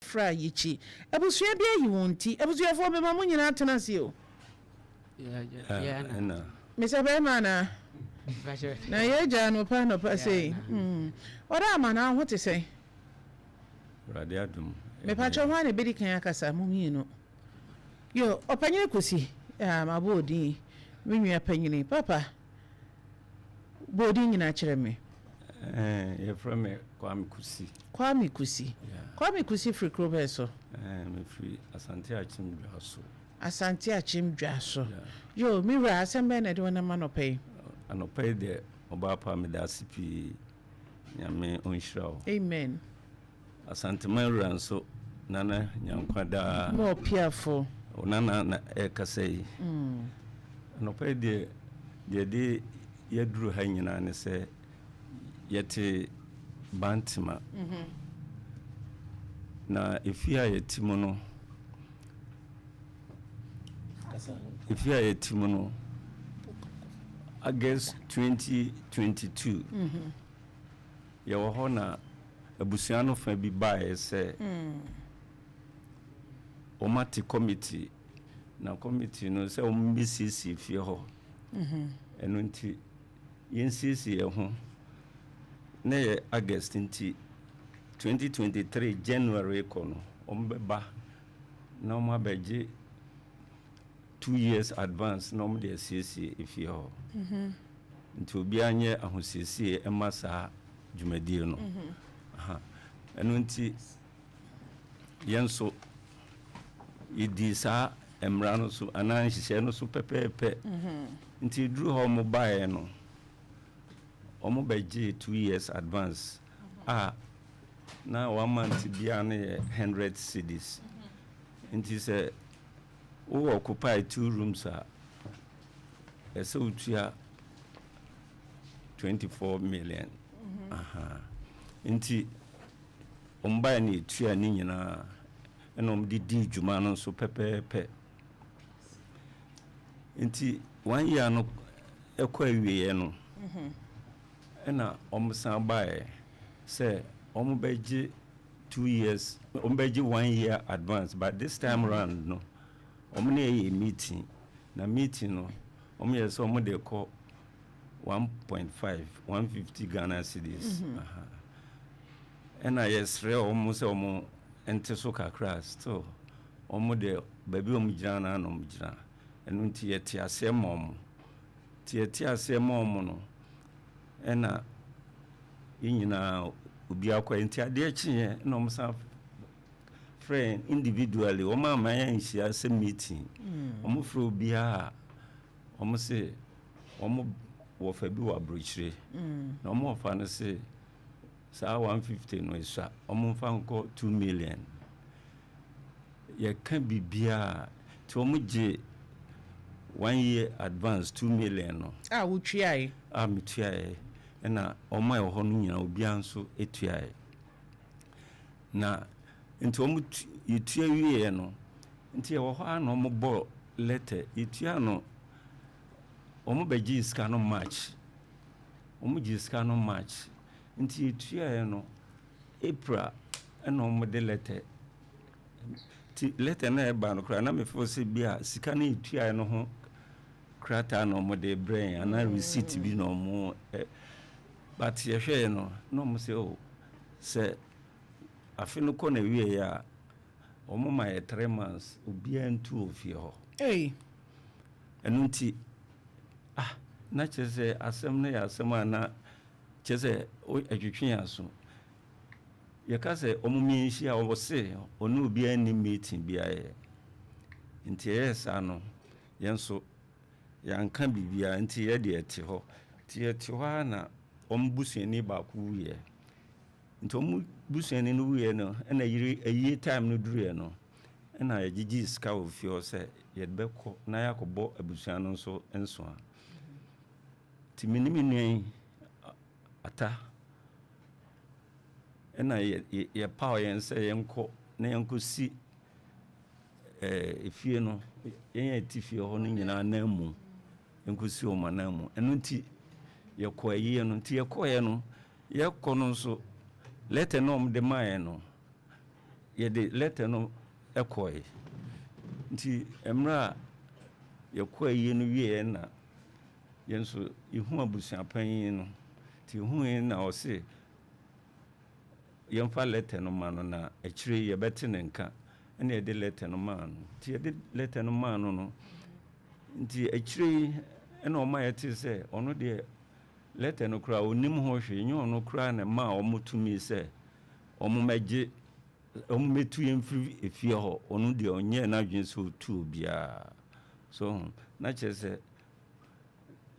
Fra Yikyi. Abusua bi ayi wɔn ti. Abusuafoɔ, mema mo nyinaa tena ase o. Ɛna. Mesɛ bɛrima anaa? Na yɛgya anɔpa anɔpa sei. Ɔdɔ ama na ho te sɛn? Awurade adom. Mepakyɛ, ho a na ɛbɛdi kan akasa, mo mmienu. Yo, ɔpanyini Kosi, mabɔ odin, me nua panyini, papa, bɔ odin nyinaa kyerɛ me. Yɛfrɛ me Kwame Kusi. Kwame Kusi. Kwame Kusi firi kuro bɛɛ so? Mefiri Asante Akyem Dwa so. Asante Akyem Dwa so. Yo, me wura, asɛm bɛn na ɛde wɔn nam anɔpa yi? Anɔpa yi deɛ, ɔbaa pa, meda ase pii. Nyame ɔnhyira wo. Amen. Asanteman wura nso, Nana Nyankwa daa. Ma ɔpiafo. Nana na ɛrekasa yi. Anɔpa yi deɛ, deɛ de yɛduru ha nyinaa ne sɛ yɛte Bantama. Na efie a yɛte mu no, efie a yɛte mu no, August 2022, yɛwɔ hɔ na abusua no fa bi baeɛ sɛ wɔn committee, na committee no sɛ wɔn bɛsiesie fie hɔ. Ɛno nti yɛnsiesie yɛn ho na yɛ August nti 2023 January kɔ no, wɔn bɛba na wɔn abɛgye 2 years advance na wɔn de asiesie efie hɔ. Nti obiara nyɛ ahosiesie ɛma saa dwumadie no. Ɛno nti yɛn nso yɛdi saa mmara no so anaa nhyehyɛe no so pɛpɛɛpɛ. Nti duru hɔ, wɔn baeɛ no, wɔn bɛgye 2 years advance a na one month biara no yɛ 100 cedis. Nti sɛ wowɔ occupy two rooms a, ɛsɛ wotua 24 million. Nti wɔn baeɛ no, yɛtua ne nyinaa, ɛna wɔn de dii dwuma no nso pɛpɛɛpɛ. Nti one year no ɛkɔ awieɛ no, ɛna wɔn san baeɛ sɛ wɔn bɛgye 2 years, wɔn bɛgye one year advance, but this time round no, wɔn ne yɛ meeting, na meeting no, wɔn yɛ sɛ wɔn de kɔ 1.5, 150 Ghana cedis. Ɛna yɛsrɛ wɔn sɛ wɔn nte so kakra. Still wɔn de baabi wɔn gyina na wɔn gyina. Ɛno nti yɛte aseɛ ma wɔn. Nti yɛte aseɛ ma wɔn no, ɛna yɛn nyinaa obi akɔ. Nti adeɛ kyeeɛ na wɔn san frɛ yɛn individually. Wɔn ama yɛn nhyia sɛ meeting. Wɔn frɛ obiara a, wɔn se wɔn wɔfa bi wɔ aburokyire, na wɔn wɔfa no se saa 150 no esua, wɔn mfa nkɔ 2 million. Yɛka biribiara nti wɔn gye one year advance 2 million no. A wotuaeɛ? A metuaeɛ, ɛna wɔn a ɛwɔ hɔ no nyinaa, obiara nso tuaeɛ. Na nti wɔn yɛtua wieɛ no, nti ɛwɔ hɔ a na wɔn bɔ letter. Yɛtua no, wɔn bɛgye sika no March. Wɔn gye sika no March, nti yɛtuaeɛ no April, ɛna wɔn de letter. Nti letter no a ɛba no koraa na mefo sɛ bi a sika no yɛtuaeɛ no ho krataa na wɔn de brɛ yɛn anaa receipt bi na wɔn ɛ, but yɛhwɛɛ no na wɔn sɛ, oh, sɛ afe no kɔ na wieɛ a, wɔn ma yɛ 3 months, obiara ntu wɔ fie hɔ. Ei. Ɛno nti, ah, na kyerɛ sɛ asɛm no yɛ asɛm a na kyerɛ sɛ ɛtwetwe yɛn aso. Yɛka sɛ ɔmo mmiɛnhyia a, ɔwɔ se ɔne obiara nni meeting biara yɛ. Nti ɛyɛɛ saa no, yɛn nso yɛanka biribiara. Nti yɛde yɛte hɔ, nti yɛte hɔ ara na ɔmo busuani baako wuyɛ. Nti ɔmo busuani no wuyɛ no, ɛna yiri ayie time no duruiɛ no, ɛna yɛgyegye sika wɔ fie hɔ sɛ yɛde bɛkɔ na yɛakɔbɔ abusua no nso nsoa. Nti me ne me nua yi ata, ɛna yɛpaw yɛn sɛ yɛnkɔ na yɛnkɔsi efie no, yɛn a yɛte fie hɔ no nyinaa nan mu, yɛnkɔsi wɔn anan mu. Ɛno nti yɛkɔ ayie no. Nti yɛkɔɛ no, yɛkɔ no nso, letter no a wɔde maa yɛn no, Yɛde lɛtɛ no kɔe. Nti mmerɛ a yɛkɔɔ ayie no wieɛ na yɛn nso yɛhuu abusuapanyin no. Nti yɛhuuɛ na ɔse yɛmfa lɛtɛ no ma no na akyire yi yɛbɛte ne nka. Ɛna yɛde lɛtɛ no maa no. Nti yɛde lɛtɛ no maa no no, nti akyire yi ɛna ɔma yɛtee sɛ ɔno deɛ lɛtɛ no koraa ɔnnim ho hwee, nyɛ ɔno koraa na ɛmaa wɔn tumi sɛ Wɔmmɛgye, wɔmmɛtu yɛn mfiri efie hɔ. Ɔno deɛ ɔnyɛɛ n'adwene sɛ ɔtu obiara. So ho? Na kyerɛ sɛ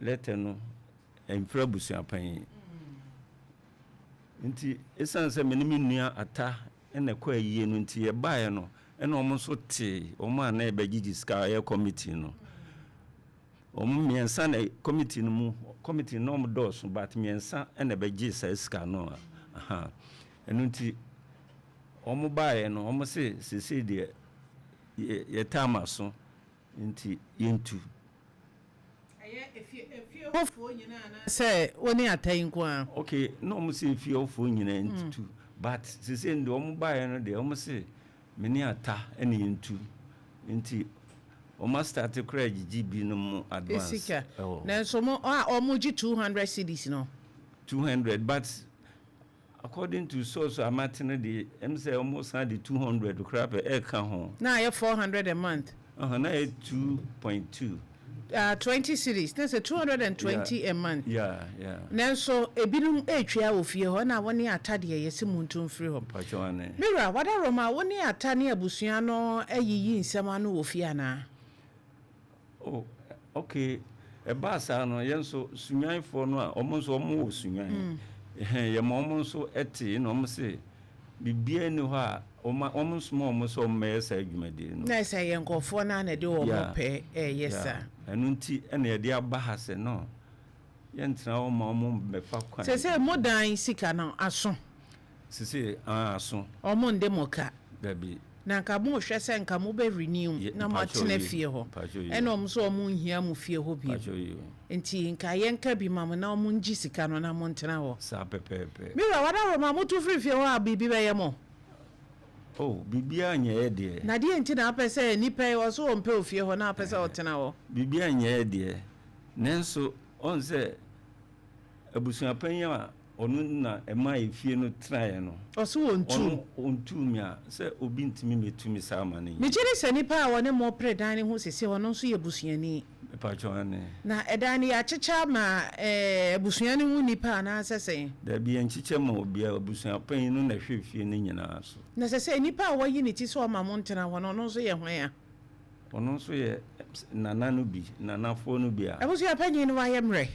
lɛtɛ no ɛmfiri abusua panyin. Nti ɛsiane sɛ me ne me nua Ata na ɛkɔ ayie no nti yɛbaeɛ no ɛna wɔn nso tee wɔn a na yɛbɛgyegye sika yɛ committee no. Wɔn mmiɛnsa na committee no mu, committee no na wɔn dɔɔso but mmiɛnsa na ɛbɛgyee saa sika no a, aha. Ɛno nti wɔn baeɛ no wɔn se seesei deɛ yɛ yɛ time aso nti yɛntu. Ɛyɛ efie efie hɔfoɔ nyinaa anaa sɛ wo ne Ata yi nko ara? Okay, na wɔn se efie hɔfoɔ nyinaa ntu but seesei no deɛ wɔn baeɛ no deɛ wɔn se Me ne Atta na yɛntu nti wɔn astarte koraa agyigye binom advance Sika. wɔ hɔ. Nanso mo a wɔn gye 200 cedis no. 200 but according to source a mate no deɛ ɛm sɛ wɔn san de 200 koraa pɛ ɛka ho. Na ayɛ 400 a month. Aha na ayɛ 2.2. Ah, 20 cedis, na sɛ 220 Yeah, a month. yeah, yeah. Nanso ebinom retua wɔ fie hɔ, ɛna wo ne Atta deɛ yɛse montu mfiri hɔ. Mpakyɛw ane. Me wura, w'adaworoma, wo ne Atta ne abusua no ayiyi nsɛm ano wɔ fie anaa? Oh, okay. Ɛbaa saa no, yɛn nso, Sunyanifoɔ no a, wɔn nso wɔn wɔ Sunyani. Ɛhɛn, yɛma wɔn nso tee, ɛna wɔn se, biribiara nni hɔ a wɔn wɔn nsoma wɔn sɛ wɔmmɛyɛ saa dwumadie no. Na ɛsɛ yɛ nkurɔfoɔ no ara na ɛde wɔn Yeah, pɛ reyɛ yeah. saa. Ɛno nti na yɛde aba ha sɛ no, yɛntena hɔ mma wɔn mmɛfa kwan. Seesei mo dan sika no aso? Seesei, aah, aso. Wɔn nde mo ka? Dabi. Na nka mo rehwɛ sɛ nka mo bɛ renew Ye, na mo mpakyɛw atena ye, fie hɔ. mpakyɛw ye. Ɛna wɔn nso wɔn nhia mo fie hɔ bio. Mpakyɛw ye. Nti nka yɛnka bi ma mo na wɔn ngye sika no na mo ntena hɔ. Saa pɛpɛɛpɛ. Me wura, w'adaworoma, motu firi fie hɔ a biribi bɛyɛ mo? Oh, biribiara nyɛɛ deɛ. Na deɛn nti na wopɛ sɛ nipa yi, ɔse ɔmpɛ ofie hɔ na wopɛ sɛ ɔtena hɔ? Biribiara nyɛɛ deɛ, nanso ɔhu sɛ abusuapanyin a ɔno na ɛmaa efie no tenaeɛ no, Ɔse ɔntuu. ɔno ɔntuu me a, sɛ obi ntumi mmɛtu me saa ma no nyɛ. Megye di sɛ nipa a ɔne mo pere dan no ho seesei, ɔno nso yɛ busuani. Mepakyɛw, aane. Na ɛdan no yɛakyekyɛ ama abusua no mu nnipa anaasɛ sɛn? Dabi, yɛnkyekyɛ mma obiara, abusua panyin no na ɛhwɛ fie no nyinaa so. Na sɛ sɛ nipa a wayi ne ti sɛ ɔma mo ntena hɔ no, ɔno nso yɛ hwan a? Ɔno nso yɛ nana no bi, nanafoɔ no bi a. Abusua panyin no wayɛ mmerɛ?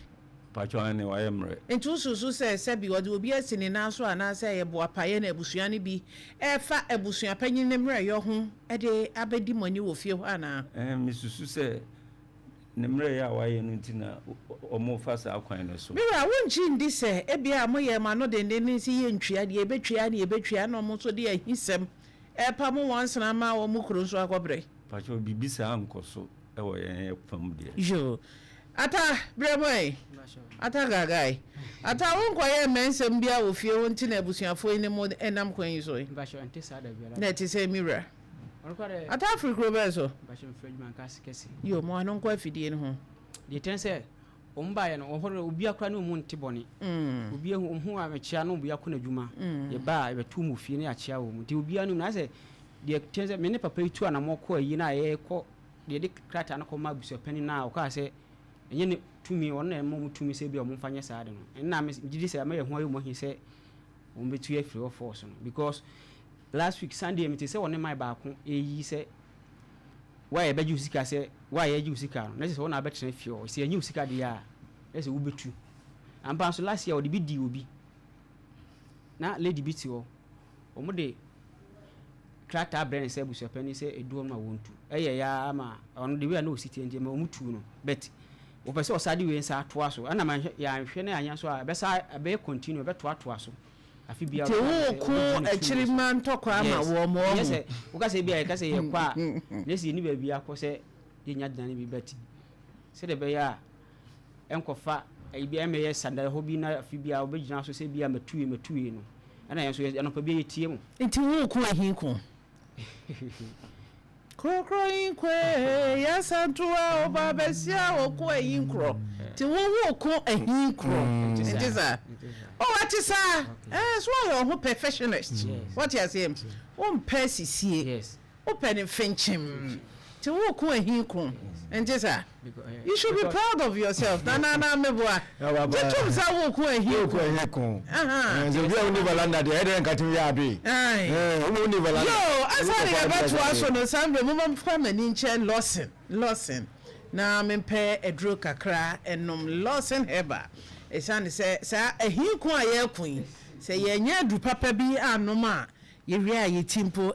Mpakyɛw, aane, wayɛ mmerɛ. Enti wosusu sɛ sɛbi ɔde obi asi ne nan so anaasɛ ɛyɛ boapayɛ na abusua no bi refa abusua panyin no mmerɛyɔ ho de abɛdi mo ani wɔ fie hɔ anaa? Ɛɛ, mesusu sɛ ne mmerɛyɛ a wayɛ no nti na wɔrefa saa kwan no so. Me wura, wongye ndi sɛ ebia moyɛɛ mo ano denneennen sɛ yɛntua, deɛ yɛbɛtua ara na yɛbɛtua, ɛnna wɔn nso de ahisɛm repamo wɔn sena ama wɔn kuro nso akɔbrɛ? Mpakyɛw, biribi saa nkɔ so wɔ yɛn fam deɛ. Yoo. Ata, brɛ mu ɛ. Ata gagae. Ata, wo nkɔyɛɛ mmɛnsɛm biara wɔ fie hɔ nti na abusuafoɔ yi ne mo nam kwan yi so yi? Mpakyɛw, ɛnte saa da biara. Na ɛte sɛn, me wura? Ɔno koraa deɛ. Ata firi kuro bɛn so? Mpakyɛw, mefiri Adwumankaase kɛse. Yoo, mo ano nkɔ afidie no ho. Deɛ ɛteɛ ne sɛ, wɔn baeɛ no, wɔn hɔ no, obiara koraa ne wɔn nte bɔne. Obiara hu, wɔn hu a mekyea na obiara kɔ n'adwuma. Yɛba a, yɛbɛto wɔn wɔ fie na yɛakyea wɔn. Nti obiara nim no. Ayɛ sɛ deɛ ɛteɛ ne sɛ, me ne papa yi tu anammɔn kɔɔ ayie no a yɛrekɔ deɛ yɛde krataa no kɔmaa abusuapanin no a ɔkaa sɛ ɛnyɛ ne tumi, ɔno na ɛma wɔn tumi sɛ ebia wɔmfa nyɛ saa ade no. Ɛno na megye di sɛ ama yɛn ho ayɛ wɔn ahi sɛ wɔbɛtu afiri hɔ force no because last week Sunday mete sɛ wɔne man baako ɛreyi sɛ wo a yɛbɛgye wo sika sɛ wo a yɛgye wo sika no na kyerɛ sɛ wo na abɛtena fie hɔ sɛ yɛnye wo sika deɛ a na sɛ wobɛtu. Ampa nso last year wɔde bi dii obi na lady bi te hɔ Wɔde krataa brɛ no sɛ abusuapanin sɛ ɛdu hɔ no ma wɔntu. Ɛyɛeɛ ara ma ɔno the way a na ɔsi teɛ nti ɛma wɔtuu no. But wɔpɛ sɛ ɔsan de wei nsa atoa so. Ɛna manhwɛ yɛanhwɛ na yɛanyɛ nso a ɛbɛsa ɛbɛyɛ continue ɛbɛtoatoa so. Afe biara Nti ɔbɛka sɛ woreko ɔbɛgye ne tumi akyiri so. mma ntɔkwa ama Yes. wɔn Ɛnyɛ wɔahu. sɛ woka sɛ ebia yɛka sɛ yɛkɔ a na sɛ yɛnni baabi akɔ sɛ yɛnnya dane bi but sɛdeɛ ɛbɛyɛ a ɛnkɔfa ayi bi ɛmmɛyɛ sandayɛhɔ bi na afe biara wobɛgyina so sɛ ebia matu wei matu wei no. Ɛna yɛn nso yɛ anɔpa biara yɛtie mo. Nti woreko ahi ko? Korokoro yi nkɔ ee, yasantoa ɔba bɛsia ɔko ayi nkorɔ. Nti wo wo ko ahi nkorɔ. Nti saa. Oh, ate saa. Eh, so ayɛ ɔho perfectionist. Wɔte aseɛ. Wompɛ sisie. Wopɛ ne mfenkyem. Nti wo ko ahi ko. Nti saa. You should be proud of yourself. Na na na meboa. Gye tom sɛ wo ko ahi ko. Ahi ko. Sɛ obi a woni valanda deɛ, ɛdɛ nka tumi yɛ adoe. Woni valanda. Yo, asa ne yɛbɛtoa so no, saa mmerɛ moma fa m'ani nkyɛ Lawson. Lawson. Na mempɛ aduro kakra ɛnom Lawson Herbal. Ɛsiane sɛ saa ahi ko a yɛreko yi, sɛ yɛnyɛ aduru papa bi anom a, yɛwie a yɛti mpo.